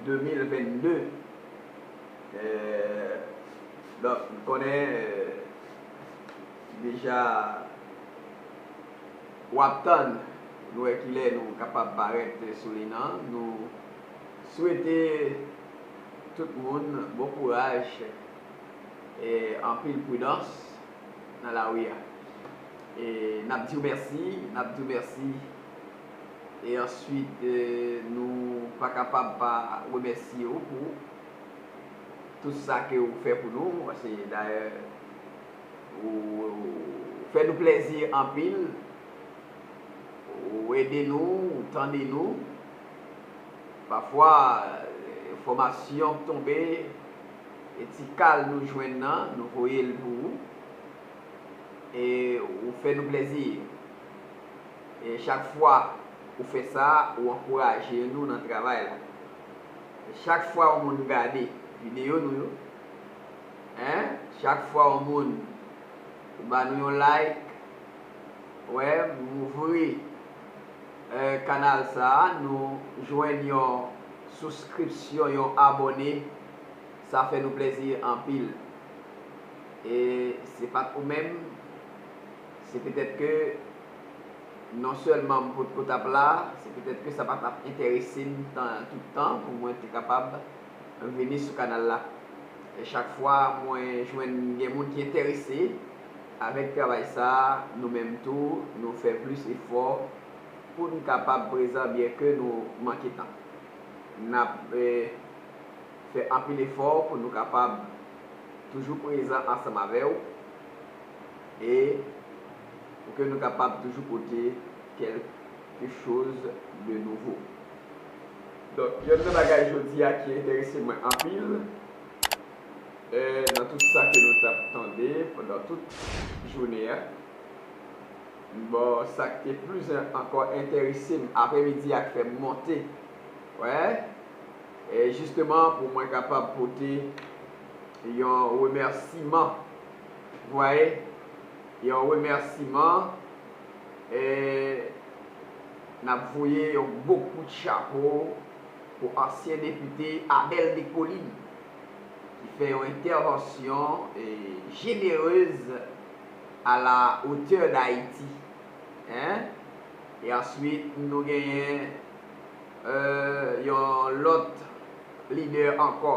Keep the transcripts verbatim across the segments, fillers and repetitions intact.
de mil vennde. Eh, donk, m konnen, eh, deja w ap tann, nou wè kilè nou kapab parèt sou liy nan. Nou swete tout moun bon kouraj e anpil pridans nan lari a. E n ap di w mèsi, n ap di w mèsi. E answit, eh, nou pa kapab pa remèsye w pou tout sa ke w fè pou nou, paske dayè, ou, ou fè nou plèzi anpil, ou ede nou, ou tande nou. Pafwa, eh, enfòmasyon k tonbe, e ti kal nou jwenn nan, nou voye l pou ou. E ou fè nou plèzi. E chak fwa ou fè sa, ou ankouraje nou nan travay la. E chak fwa yon moun gade videyo nou yo, en, chak fwa yon moun ou ba nou yon like, wè, m ouvri, eh, kanal sa a, nou jwenn yon souskripsyon, yon abòne, sa fè nou plèzi anpil. E se pa t ou menm, se petèt ke non sèlman m potko t ap la, se petèt ke sa pa t ap enterese m tan, tout tan pou mwen te kapab vini sou kanal la. E chak fwa mwen jwenn gen moun ki enterese avèk travay sa a, nou menm tou, nou fè plis efò pou n kapab prezan, byenke nou manke tan. N ap, eh, fè anpil efò pou nou kapab toujou prezan ansanm avè w e pou ke nou kapab toujou pote quelque chose de nouveau. Donk, yonn nan bagay jodi a ki enterese mwen anpil, eh, nan tout sa ke nou t ap tande pandan tout jounen an, bon, sa k te plis ankò enterese m aprèmidi a k fè m monte, wè, e jisteman pou mwen kapab pote yon remèsiman, vwayè, yon remèsiman, e n ap voye yon gwo kout chapo pou ansyen depite Abel Descollines, ki fè yon entèvansyon, eh, généreuse à la hauteur d'Haïti. Hein? E answit, nou genyen, eh, yon lòt lidè ankò,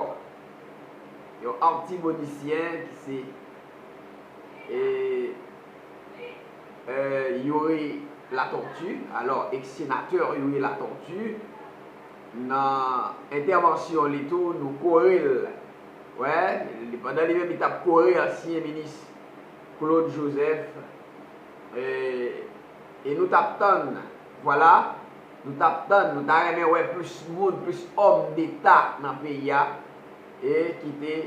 yon Atibonisyen ki se, eh, eh, Youri Latortue, alò, eks-senatè Youri Latortue, nan entèvansyon li tou, nou kore l. Wè, li, pandan li menm li t ap kore ansyen minis Claude Joseph, e, e nou t ap tann, vwala, nou t ap tann, nou ta renmen wè plis moun, plis òm deta nan peyi a, e ki te,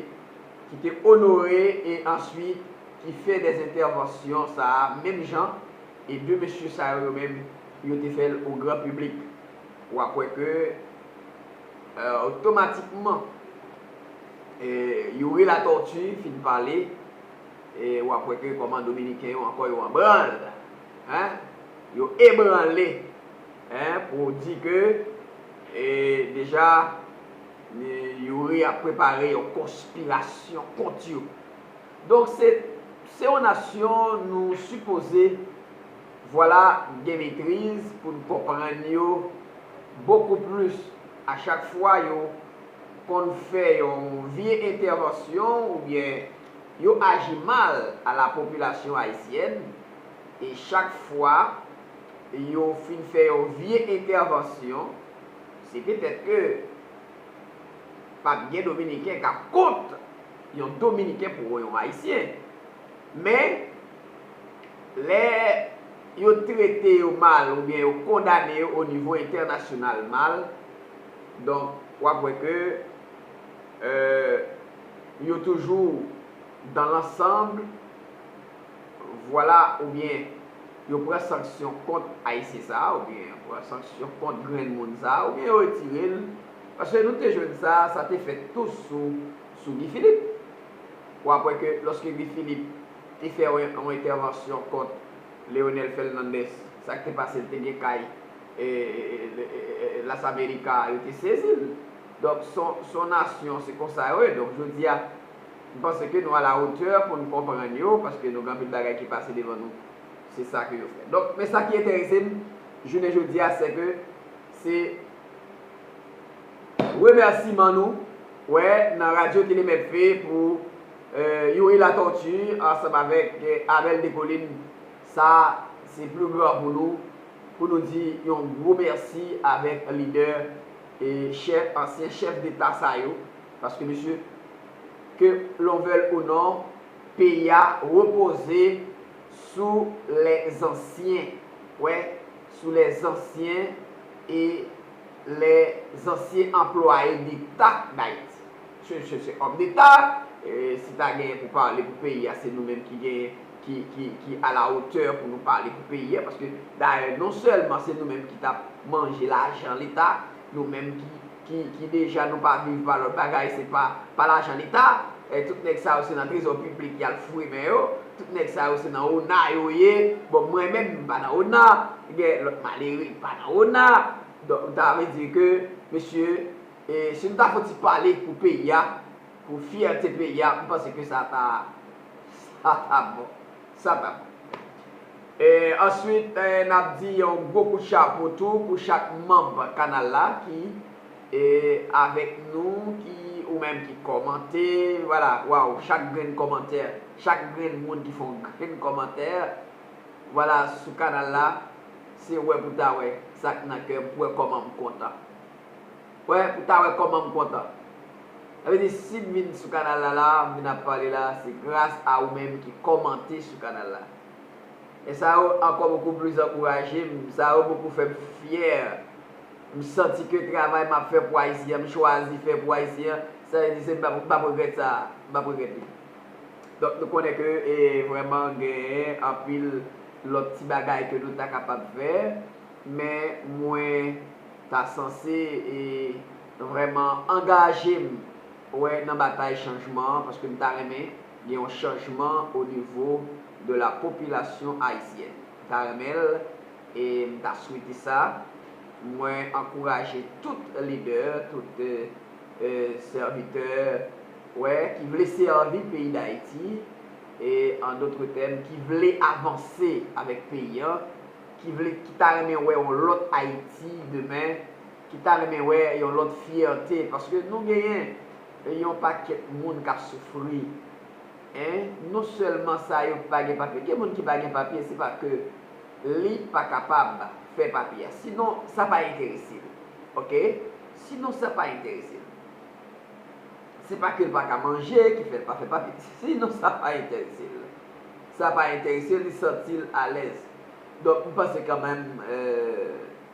ki te onore e answit ki fè dè entèvansyon sa a, menm jan, e de mesye sa yo, yo menm, yo te fè l o gran piblik. W ap wè ke, eh, otomatikman, eh, Youri Latortue fin pale, e w ap wè ke kòman Dominiken yo ankò yo an branl, hein? Yo ebranle, hein, pou di ke, eh, deja, eh, Youri ap prepare yon konspirasyon kont yo. Donk, se, se yon nasyon nou sipoze, vwala, gen metriz pou n konprann yo bokou plis a chak fwa yo konn fè yon vye entèvansyon oubyen yo aji mal a la popilasyon ayisyèn, e chak fwa yo fin fè yon vye entèvansyon, se petèt ke p ap gen Dominiken k ap kont yon Dominiken pou yon Ayisyen. Men, lè yo trete yo mal oubyen yo kondane yo o nivo entènasyonal mal, donk, w ap wè ke, euh, yo toujou dans l'ensemble, vwala, oubyen yo pran sanksyon kont Ayisyen sa a, oubyen yo pran sanksyon kont grenn moun sa a, oubyen yo retire l. Paske nou te jwenn sa, sa te fèt tou sou, sou Guy Philippe. W ap wè ke lòske Guy Philippe te fè yon, yon entèvansyon kont Leonel Fernandez, sa k te pase, l te gen kay, e, e, e, e, e, Las Americas, yo te sezi l. Donk, se yon, se yon nasyon, se konsa yo ye. Donk, jodi a, m panse ke nou a la hauteur pou n konprann yo, paske nou gen anpil bagay ki pase devan nou. Se sa ke yo fè. Donk, men sa ki enterese m, jounen jodi a, se ke se remèsiman nou, wè, nan Radyo Tele Mèt Fe pou, euh, Youri Latortue ansanm avèk, euh, Abel Descollines. Sa, se pli gran pou nou, pou nou di yon gwo mèsi avèk lidè e chèf, ansyen chèf deta sa yo, paske, mesye, que l'on veuille ou non, peyi a repoze sou lèzansyen, wè, sou lèzansyen e lèzansyen anplwaye deta Dayiti. Se, se, se òm deta, e si ta genyen pou pale pou peyi a, se nou menm ki genyen, ki, ki, ki a la hauteur pou nou pale pou peyi a, paske dayè, non sèlman se nou menm ki t ap manje lajan leta, nou menm ki, ki, ki deja nou pa viv pa lòt bagay, se pa, pa lajan leta. E tout nèg sa yo se nan trezò piblik y al foure men yo, tout nèg sa yo se nan ona yo ye. Bon, mwen menm, m pa nan ona, gen lòt malere ki pa nan ona. Donk, sa vle di ke, mesye, e si nou ta fouti pale pou peyi a, pou fyète peyi a, m panse ke sa ta, sa ta bon. Sa ta bon. E answit, e, n ap di yon gwo kout chapo tou pou chak manm kanal la ki, e, avèk nou, ki, ou menm ki kòmante, vwala, waw, chak grenn kòmantè, chak grenn moun ki fè yon grenn kòmantè, vwala, sou kanal la, se wè pou ta wè sa k nan kè m, pou wè kòman m kontan. Wè, pou ta wè kòman m kontan. Sa vle di, si m vin sou kanal la, la, m vin ap pale la, se gras a ou menm ki kòmante sou kanal la. E sa yo encore beaucoup plus ankouraje m, sa yo bokou fè m fyè. M santi ke travay m ap fè pou Ayisyen an, m chwazi fè pou Ayisyen an, sa vle di se m p ap, m p ap regrèt sa, m p ap regrèt li. Donk, nou konnen ke, e, vrèman genyen anpil lòt ti bagay ke nou ta kapab fè, men mwen ta sanse, e, vrèman angaje m, wè, nan batay chanjman an, paske m ta renmen gen yon chanjman o nivo de la popilasyon ayisyèn. M ta renmen l, e m ta swete sa. Mwen ankouraje tout lidè, tout, e, e, sèvitè, wè, ki vle sèvi peyi Dayiti, e, an dòt tèm, ki vle avanse avèk peyi an, ki vle, ki ta renmen wè yon lòt Ayiti demen, ki ta renmen wè yon lòt fyète, paske nou genyen yon pakèt moun k ap soufri. En, non sèlman sa yo pa gen papye, gen moun ki pa gen papye, se pa ke li pa kapab fè papye a. Sinon, sa pa enterese l. Oke? Sinon, sa pa enterese l. Se pa ke l pa ka manje ki fè l pa fè papye. Sinon, sa pa enterese l. Sa pa enterese l, li santi l alèz. Donk, m panse kanmenm, e,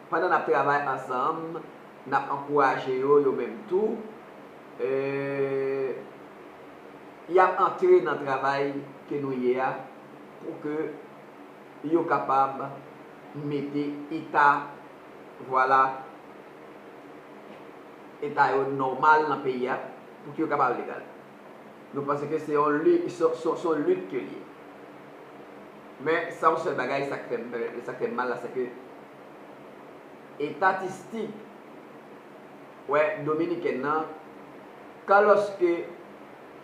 pandan n ap travay ansanm, n ap ankouraje yo, yo menm tou. E, y ap antre nan travay ke nou ye a pou ke yo kapab mete eta, vwala, eta yo nòmal nan peyi a, pou ke yo kapab legal. Nou panse ke se yon li-, se, se, se yon lit ke l ye. Men, sa yon sèl bagay, sa k fè m, sa k fè m mal la, se ke estatistik, wè, dominikèn nan, kan lòske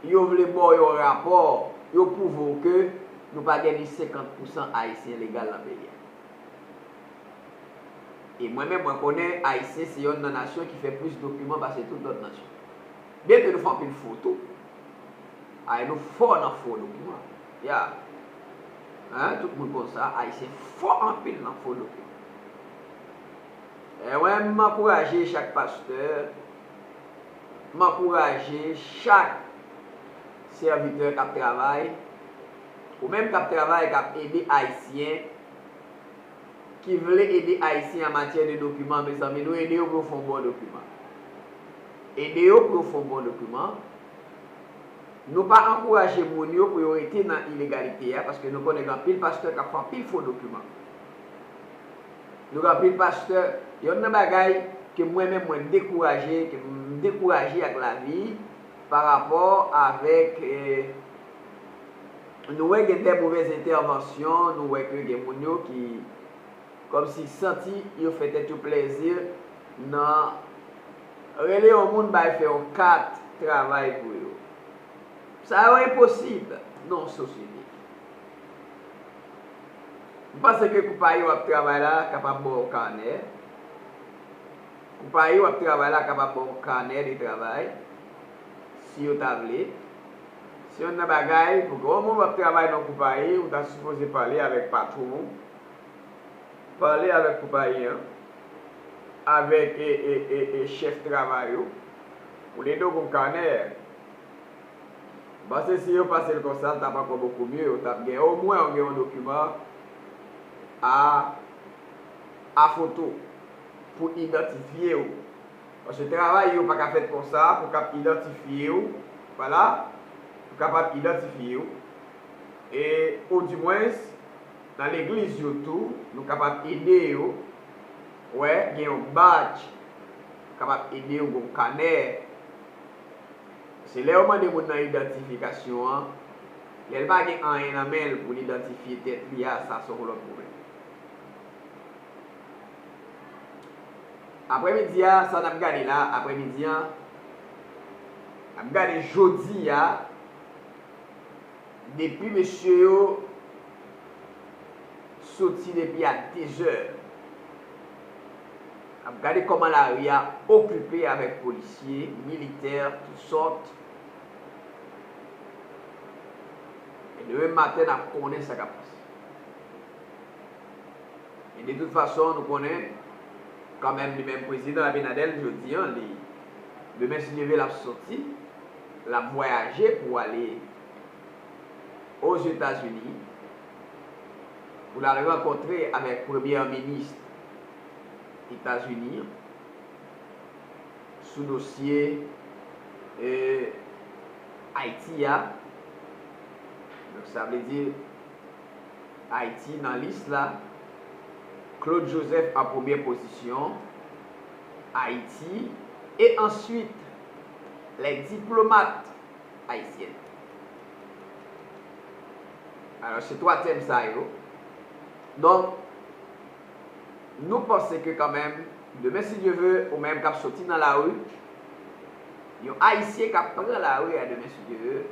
yo vle ba w yon rapò, yo pwouve w ke nou pa gen ni senkant pousan Ayisyen legal nan peyi a. E mwen menm, mwen konnen Ayisyen se yonn nan nasyon ki fè plis dokiman pase tout lòt nasyon. Byenke nou fè anpil fo tou. Ay, nou fò nan fo dokiman. Ya. Hein, tout moun konn sa, Ayisyen fò anpil nan fo dokiman. E mwen, m ankouraje chak pastè, m ankouraje chak sèvitè k ap travay, ou menm k ap travay, k ap ede Ayisyen, ki vle ede Ayisyen an matyè de dokiman, mezanmi, nou ede yo pou yo fè yon bon dokiman. Ede yo pou yo fè yon bon dokiman. Nou pa ankouraje moun yo pou yo rete nan ilegalite a, paske nou konnen gen anpil pastè k ap fè anpil fo dokiman. Nou gen anpil pastè, yonn nan bagay ke mwen menm mwen dekouraje, ke m dekouraje ak lavi, pa rapò avèk, eh, nou wè gen de movèz entèvansyon, nou wè ke gen moun yo ki kòmsi santi yo fè tèt yo plèzi nan Rele yon moun bay fè yon kat travay pou yo. Sa yo enposib nan yon sosyete. M panse ke konpayi w ap travay la kapab ba w kanè. Konpayi w ap travay la kapab ba w kanè de travay, si yo ta vle. Se youn nan bagay, pou yon moun w ap travay nan konpayi, ou ta sipoze pale avèk patwon w, pale avèk konpayi an, avèk e, e, e, e chèf travay ou, pou l ede w gon kanè. M panse si yo pase l konsa, l t ap ankò bokou mye, ou t ap gen omwen ou gen yon dokiman a, a foto pou idantifye w. Paske travay yo pa ka fèt konsa, pou k ap idantifye w, vwala, pou kapab idantifye w. E, oudimwens, nan legliz yo tou, nou kapab ede yo, wè, gen yon badj, kapab ede yo, gen yon kanè. Se lè yo mande moun nan idantifikasyon an, lè l pa gen anyen nan men l pou l idantifye tèt li a, sa se yon lòt pwoblèm. Aprèmidi a, sa n ap gade la, aprèmidi a, n ap gade jodi a, depi mesye yo soti depi a de zè, n ap gade kòman lari a okipe avèk polisye, militè, tout sòt. E demen maten, n ap konnen sa k ap pase. E de tout fason, nou konnen, kanmenm, li menm prezidan Abinader, jodi a, li, demen, si Dye vle, l ap soti, l ap vwayaje pou ale Ozetazini, pou l al rankontre avèk premyè minis Etazini an sou dosye, e, Ayiti a. Donk, sa vle di, Ayiti nan lis la, Claude Joseph an premyè pozisyon, Ayiti, e answit, les diplomates haïtiens. Alò, se twa tèm sa yo. Donk, nou panse ke kanmenm, demen, si Dye vle, ou menm k ap soti nan lari, yon Ayisyen k ap pran lari a demen, si Dye vle,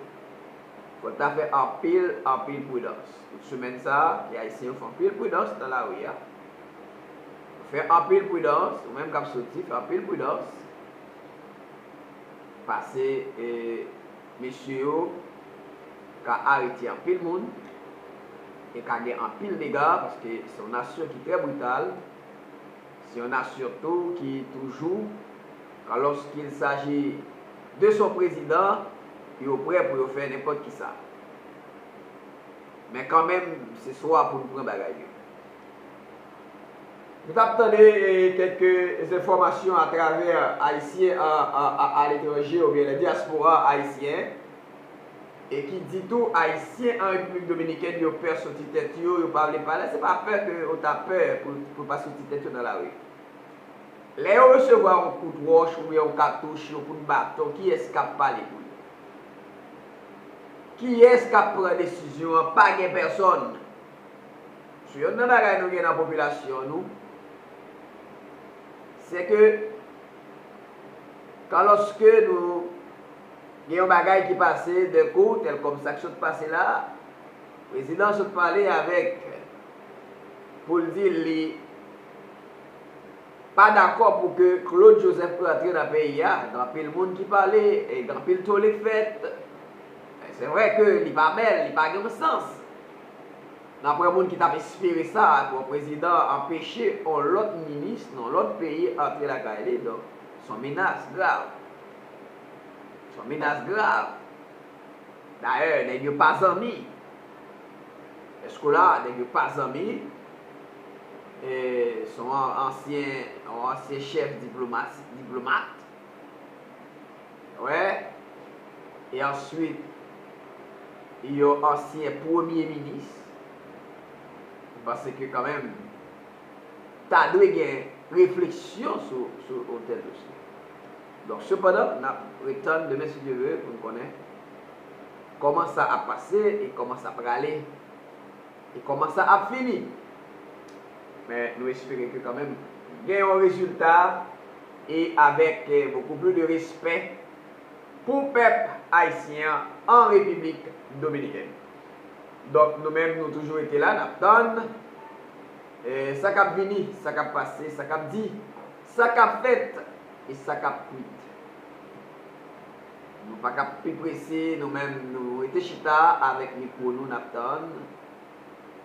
fò l ta fè anpil, anpil pridans. Tout semèn sa a, Ayisyen yo fè anpil pridans nan lari a. Fè anpil pridans, ou menm k ap soti, fè anpil pridans. Pase, e, mesye yo ka arete anpil moun e ka gen anpil dega, paske se yon nasyon ki trè brital, se yon nasyon tou ki toujou, quand lorsqu'il s'agit de son président, yo prè pou yo fè nenpòt kisa. Men kanmenm, se swa pou nou pran bagay yo. Nou t ap tande, e, kèlke enfòmasyon atravè Ayisyen a, a, a, aletranje oubyen le diaspora ayisyen, e ki di tou Ayisyen an Repiblik Dominikèn yo pè soti tèt yo, yo pa vle pale. Se pa pè ke yo ta pè pou, pou pa soti tèt yo nan lari. Lè yo resevwa yon kout wòch oubyen yon katouch, yon kout baton, kiyès k ap pale pou yo? Kiyès k ap pran desizyon an? Pa gen pèsòn. Se youn nan bagay nou gen nan popilasyon nou, se ke kan lòske nou gen yon bagay ki pase de kou, tèl kòm sa k sot pase la, prezidan sot pale avèk, pou l di li pa dakò pou ke Claude Joseph rantre nan peyi a. Gen anpil moun ki pale, e gen anpil tole k fèt. Se vre ke li pa bèl, li pa gen yon sans. Daprè moun ki t ap espere sa, pou yon prezidan anpeche yon lòt minis nan yon lòt peyi antre lakay li, donk, se yon menas grav. Se yon menas grav. Dayè, nèg yo pa zanmi. Jiskola, nèg yo pa zanmi. E, se yon ansyen, yon ansyen chèf diplomasi, diplomat. Wè. E answit, yon ansyen premye minis. M panse ke kanmenm, ta dwe gen refleksyon sou, sou yon tèl dosye. Donk, sepandan, n ap ret tann demen, si Dye vle, pou n konnen kòman sa ap pase e kòman sa prale e kòman sa ap fini. Men, nou espere ke kanmenm, gen yon rezilta et avec, euh, beaucoup plus de respect pour pèp ayisyen an an Repiblik Dominikèn. Donk, nou menm, nou toujou rete la, n ap tann, eh, sa k ap vini, sa k ap pase, sa k ap di, sa k ap fèt e sa k ap kwit. Nou pa ka pi prese, nou menm, nou rete chita avèk mikwo nou, n ap tann.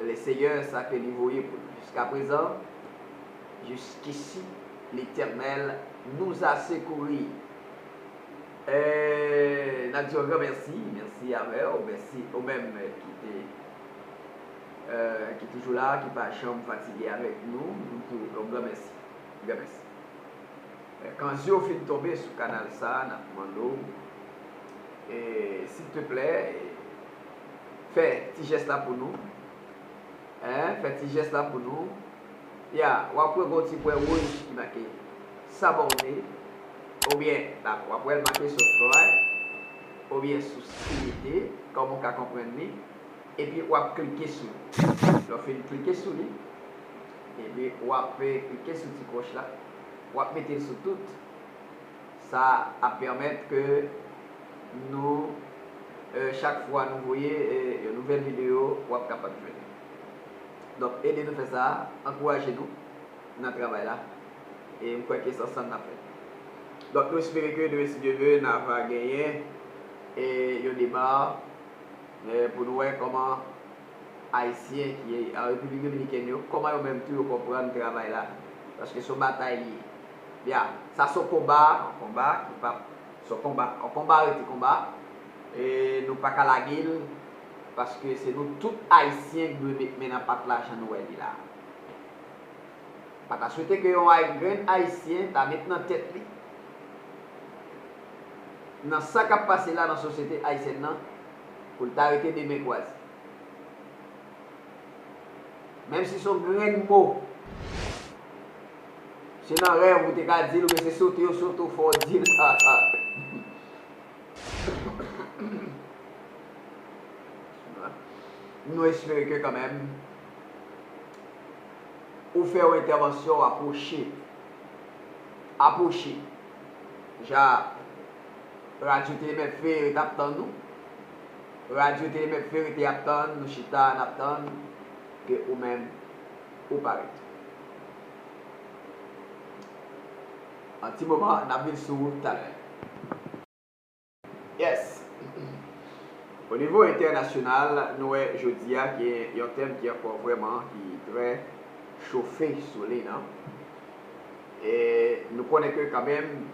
Le Seigneur, sa ke li voye pou nou. Jiskaprezan, jusqu'ici, l'Éternel nous a secourus. Eh, n ap di yon gran mèsi, mèsi avè w, mèsi ou menm ki te, eh, ki toujou la, ki pa janm fatige avèk nou, nou di w yon gran mèsi, gran mèsi. Eh, kan zye w fin tonbe sou kanal sa, n ap mande w, eh, silteplè, eh, fè ti jès la pou nou. Hein, fè ti jès la pou nou. Ya, w ap wè gon ti pwen wouj ki make s'abonner, oubyen, la, w ap wè l make subscribe, oubyen souskrite, kòm ou ka konprann li, epi w ap klike sou li. Lè w fin klike sou li, epi w ap, eh, klike sou ti klòch la, w ap mete l sou tout. Sa ap pèmèt ke nou, eh, chak fwa nou voye, eh, yon nouvèl videyo, w ap kapab jwenn li. Donk, ede nou fè sa, ankouraje nou nan travay la. E m kwè ke se ansanm n ap fè. Donk, nou espere ke demen, si Dye vle, n a va genyen, eh, yon deba, eh, pou nou wè kòman Ayisyen ki an Repiblik Dominikèn yo, kòman yo menm tou yo konprann travay la. Paske se yon batay li ye. Ya, sa se yon konba, yon konba ki p ap, se yon konba, yon konba rete konba. E nou pa ka lage l, paske se nou tout Ayisyen ki dwe met men nan pat la jan nou wè li la. Pa ta swete ke yon ay-, grenn Ayisyen ta met nan tèt li, nan sa k ap pase la nan sosyete ayisyèn nan, pou l ta rete de men kwaze. Menm si se yon grenn mo, se nan rèv ou te ka di l, oubyen se sote yo sote w fè w di l. Nou espere ke kanmenm, ou fè yon entèvansyon, apwoche. Apwoche. Ja, radyo Tele M F rete ap tann nou. Radyo Tele M F rete ap tann nou, chita n ap tann ke ou menm ou parèt. An ti moman, n ap vin sou ou talè. Yes. O nivo entènasyonal, nou wè jodi a gen yon tèm ki ankò vrèman ki trè chofe sou li, non? E nou konnen ke kanmenm,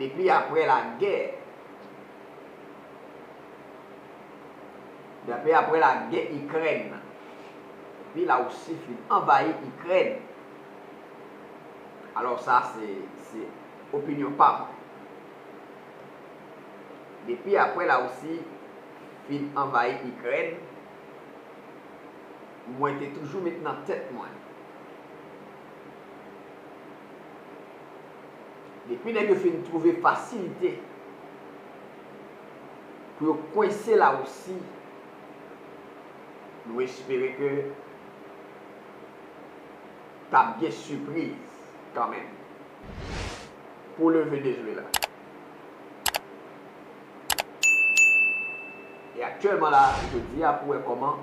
depi apre lagè, depi apre lagè Ikrèn, depi Larisi fin anvayi Ikrèn, alò sa se, se opinyon pa m. Depi apre Larisi fin anvayi Ikrèn, mwen te toujou met nan tèt mwen, depi nèg yo fin twouve fasilite pou yo kwense Larisi, nou espere ke t ap gen sipriz kanmenm pou le Venezuela. E aktyèlman la, jodi a, pou wè kòman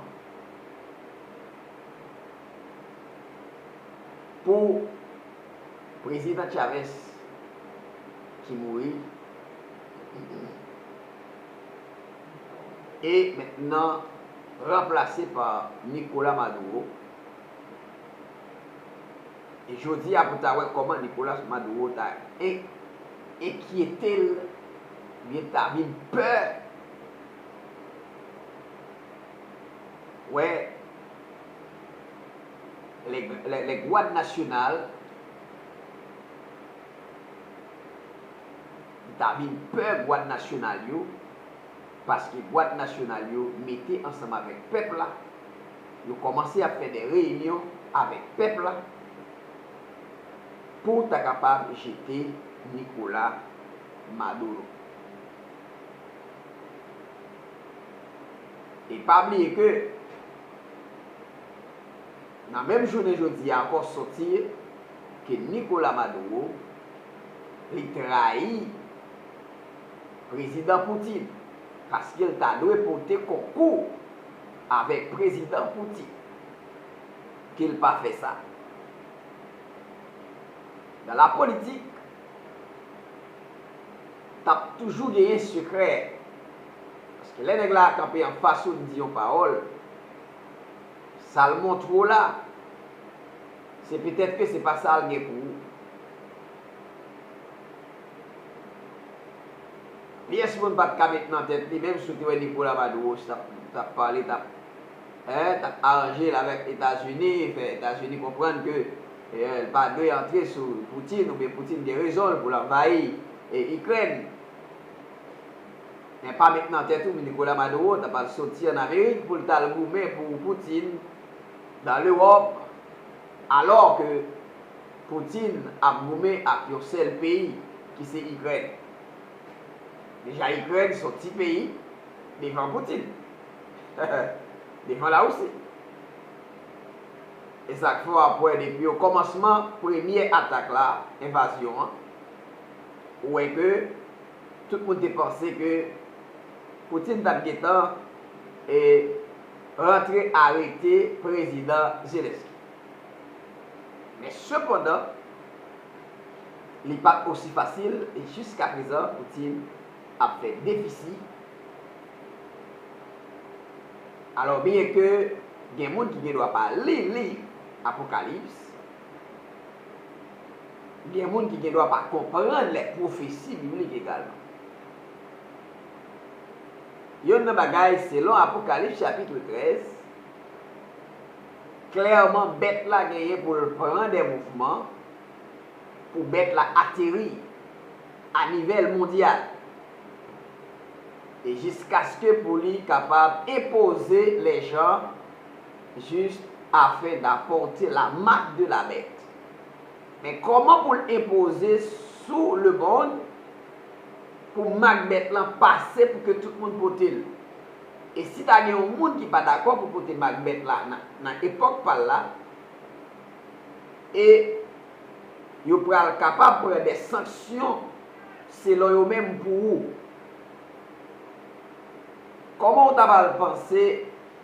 pou Prezidan Chavez ki mouri e mentnan ranplase pa Nicolas Maduro. E jodi a pou ta wè kòman Nicolas Maduro ta en-, enkyete l, oubyen ta vin pè. Wè, lè, lè, lè Gwad Nasyonal, li ta vin pè Gwad Nasyonal yo, paske Gwad Nasyonal yo mete ansanm avèk pèp la, yo kòmanse ap fè de reyinyon avèk pèp la pou ta kapab jete Nicolas Maduro. E pa bliye ke nan menm jounen jodi a ankò sòti ke Nicolas Maduro li trayi Prezidan Putin, paske l ta dwe pote konkou avèk Prezidan Putin, ke l pa fè sa. Nan lapolitik, t ap toujou genyen sekrè. Paske lè nèg la kanpe anfas ou, li di yon pawòl, sa l montre w la, se petèt ke se pa sa l gen pou ou. Pyès moun pa t ka met nan tèt li, menm si w te wè Nicolas Maduro t ap, t ap pale, t ap, en, t ap aranje l avèk Etazini, fè Etazini konprann ke, eh, l pa dwe antre sou Putin, oubyen Putin gen rezon l pou l anvayi, eh, Ikrèn. Men pa met nan tèt ou, Nicolas Maduro ta pral soti ann Amerik pou l t al goumen pou Putin nan Lewòp, alò ke Putin ap goumen ak yon sèl peyi, ki se Ikrèn. Deja, Ikrèn se yon ti peyi devan Putin, devan Larisi. E sa k fè w ap wè depi okòmansman premye atak la, envazyon an, ou wè ke tout moun te panse ke Putin t ap gentan, e, rantre arete Prezidan Zelensky. Men sepandan, li pa t osi fasil, e jiskaprezan, Putin ap fè defisi. Alò, byenke gen moun ki gen dwa pa li liv Apokalips, gen moun ki gen dwa pa konprann lè pwofesi biblik egalman. Youn nan bagay, selon Apokalips chapit trèz, klèman bèt la genyen pou l pran de mouvman pou bèt la ateri a nivel mondyal. E jiskaske pou li kapab enpoze lèjan jis afin d'apporter la marque de la bête. Men kòman pou l enpoze sou lemonn pou mak bèt lan pase pou ke tout moun pote l? E si ta gen yon moun ki pa dakò pou pote mak bèt la nan, nan epòk pa l la, e yo pral kapab pran de sanksyon selon yo menm pou ou. Kòman w ta pral panse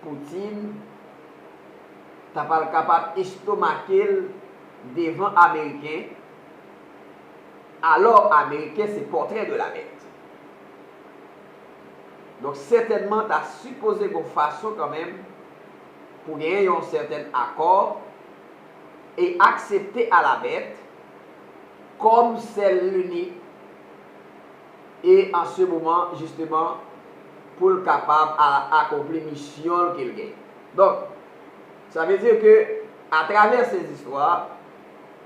Putin ta pral kapab estomake l devan Ameriken, alò Ameriken se pòtrè de la bèt? Donk, sètènman, ta sipoze gon fason kanmenm pou genyen yon sètèn akò e aksepte a la bèt kòm sèl linik e an se moman, jisteman, pou l kapab a-, akonpli misyon l ke l genyen. Donk, sa vle di ke, atravè sèzistwa,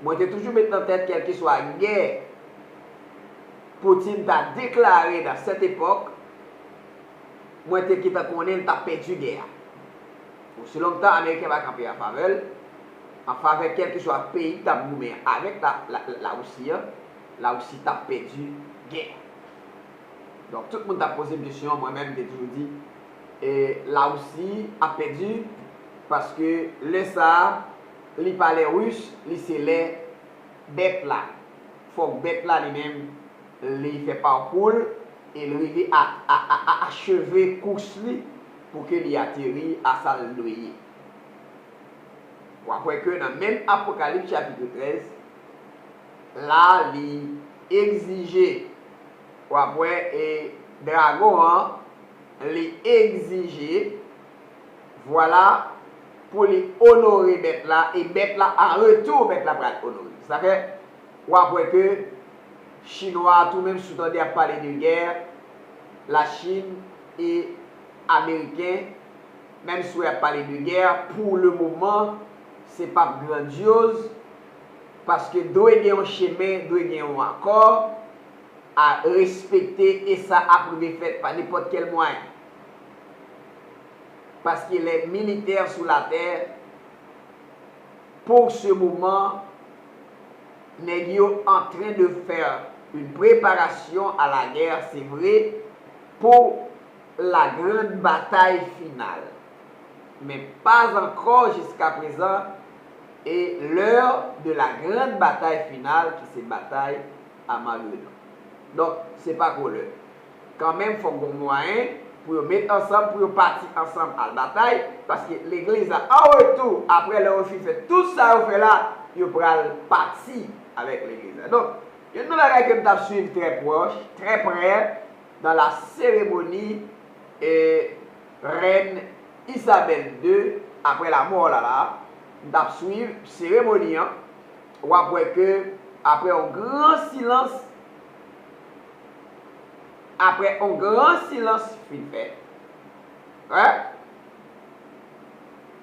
mwen te toujou met nan tèt kèlkeswa gè Putin ta deklare nan sèt epòk, mwen te gentan konnen l t ap pèdi gè a. Osi lontan Ameriken pa kanpe an favè l, an favè kèlkeswa peyi k t ap goumen avèk la, la, Larisi an, Larisi t ap pèdi gè a. Donk, tout moun t ap poze m kesyon an, mwen menm, m te toujou di, e, Larisi ap pèdi, paske lè sa a, li pa lè Ris, li se lè bèt la. Fòk bèt la li menm, li fè pakou l e l rive a, a, a, a acheve kous li pou ke li ateri a sa l dwe ye. W ap wè ke nan menm Apokalips chapit trèz, la li egzije, w ap wè, e dragon an, li egzije, vwala, pou li onore bèt la, e bèt la, an retou, bèt la pral onore. Sa fè, w ap wè ke Chinwa a tou, menm si w tande y ap pale de gè, Lachin e Ameriken, menm si w wè y ap pale de gè, pou le moman, se p ap grandyoz, paske dwe gen yon chemen, dwe gen yon akò a respekte, e sa ap rive fèt pa nenpòt kèl mwayen. Paske les militaires sur la terre, pour ce moment, nèg yo en train de faire une préparation à la guerre, c'est vrai, pour la grande bataille finale. Mais pas encore jusqu'à présent, et l'heure de la grande bataille finale, ki se batay a mari yo. Donk, se pa kolè. Kanmenm, fòk gen yon mwayen pou yo met ansanm, pou yo pati ansanm al batay, paske legliz la, an retou, apre lè yo fin fè tout sa yo fè la, yo pral pati avèk legliz la. Donk, youn nan bagay ke m t ap swiv trè pwòch, trè prè, dans la cérémonie, e, Rèn Isabèl de, apre lanmò l la, m t ap swiv seremoni an, w ap wè ke apre yon gran silans, apre yon gran silans fin fèt, wi,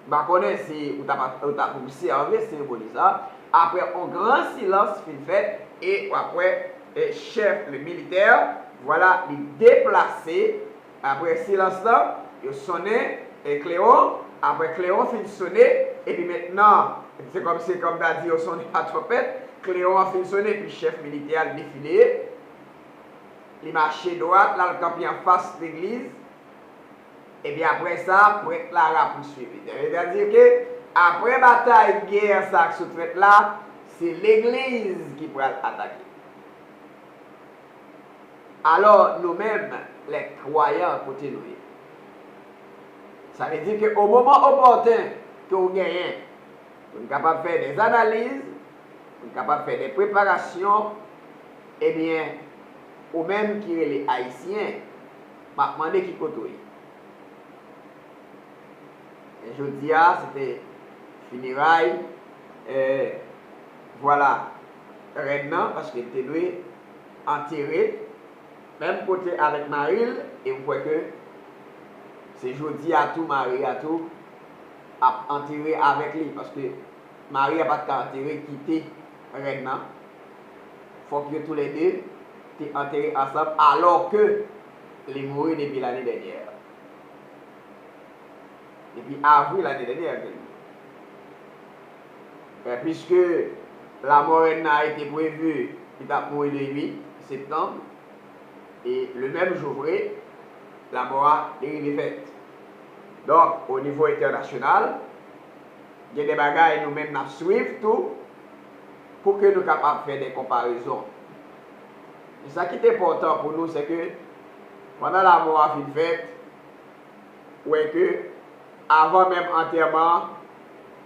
m pa konnen si ou t ap, ou t ap obsève seremoni sa a. Apre yon gran silans fin fèt, e w ap wè, e, chèf, le militè, vwala, li deplase. Apre silans lan, yo sonnen, e, klewon. Apre klewon fin sonnen, epi mentnan, se kòm, se kòm ta di yo sonnen a twonpèt. Klewon an fin sonnen, epi chèf militè a defile. Li mache dwat, l al kanpe anfas legliz. Epi apre sa, prèt la rapouswiv li. Sètadi ke apre batay gè sa k sot fèt la, se legliz ki pral atake. Alò, nou menm, lè kwayan, kote nou ye? Sa vle di ke o moman opòten ke w genyen, pou n kapab fè dè analiz, pou n kapab fè dè preparasyon, ebyen, ou menm ki rele Ayisyen, m ap mande ki kote w ye. E jodi a, se te fineray, e, vwala, rèn nan, paske l te dwe antere menm kote avèk mari l, e m kwè ke se jodi a tou, mari a tou ap antere avèk li, paske mari a pa t ka antere kite rèn nan. Fòk yo toulède te antere ansanm, alò ke li mouri depi lane dènyè. Depi avril lane dènyè ke li mouri. E, puiske lanmò rèn nan a été prévu, li t ap mouri le uit septanm, e le menm jou vre, lanmò a, li rive fèt. Donk, o nivo entènasyonal, gen de bagay nou menm n ap swiv tou, pou ke nou kapab fè de konparezon. Men sa ki te enpòtan pou nou, se ke pandan lanmò a fin fèt, wè ke avan menm antèman an,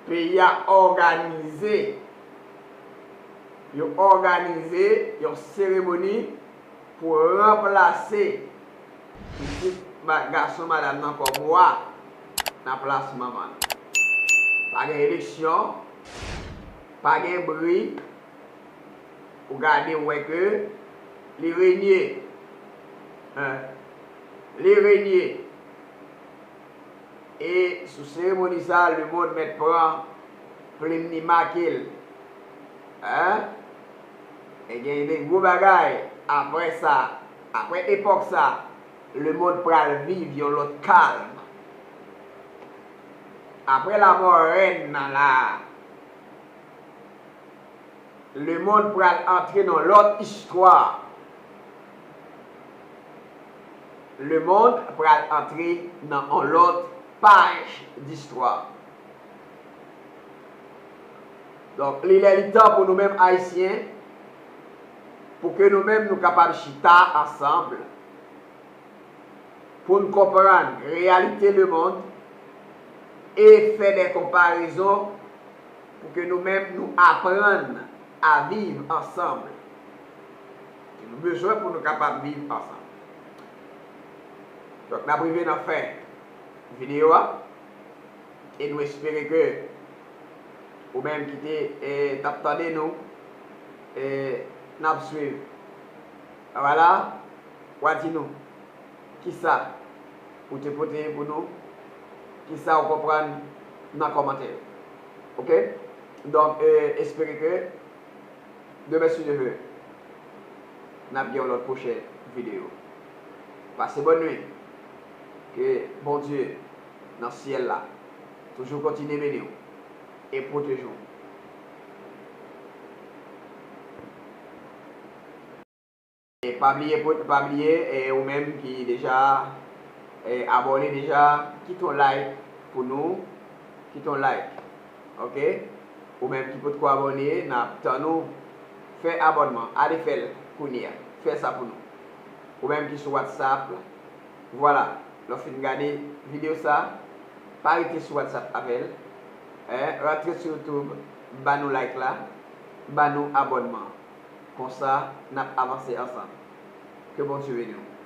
peyi a òganize, yo òganize yon seremoni pou ranplase pitit ma-, gason madanm nan kòm wa nan plas manman l. Pa gen eleksyon, pa gen bri, ou gade, ou wè ke li renye. Hein? Li renye. E sou seremoni sa a, lemonn mèt pran plim li make l. Hein? E gen de gwo bagay. Apre sa, apre epòk sa, lemonn pral viv yon lòt kalm. Apre lanmò rèn nan la a, lemonn pral antre nan lòt istwa. Lemonn pral antre nan yon lòt paj distwa. Donk, li lè li tan pou nou menm Ayisyen, pou ke nou menm nou kapab chita ansanm, pou n konprann reyalite lemonn e fè de konparezon pou ke nou menm nou aprann a viv ansanm. Nou bezwen pou nou kapab viv ansanm. Donk, n ap rive nan fen videyo a. E nou espere ke ou menm ki te, e, t ap tande nou, e, n ap swiv. Vwala, w a di nou kisa ou te pote pou nou, kisa ou konprann nan kòmantè yo. Oke? Donk, e, espere ke demen, si Dye vle, n ap gen yon lòt pwochen videyo. Pase bòn nuit. Ke Bondye nan syèl la toujou kontinye beni w e pwoteje w. E pa bliye, pa bliye, e ou menm ki deja, e, abòne deja, kite yon like pou nou, kite yon like, oke? Ou menm ki potko abòne, n ap tann ou fè abònman, ale fè l. Kounye a, fè sa pou nou. Ou menm ki sou WhatsApp, vwala, lè w fin gade videyo sa, pa rete sou WhatsApp avè l. Rantre sou YouTube, ba nou like la, ba nou abònman. Konsa, n ap avanse ansanm. Ke Bondye beni w.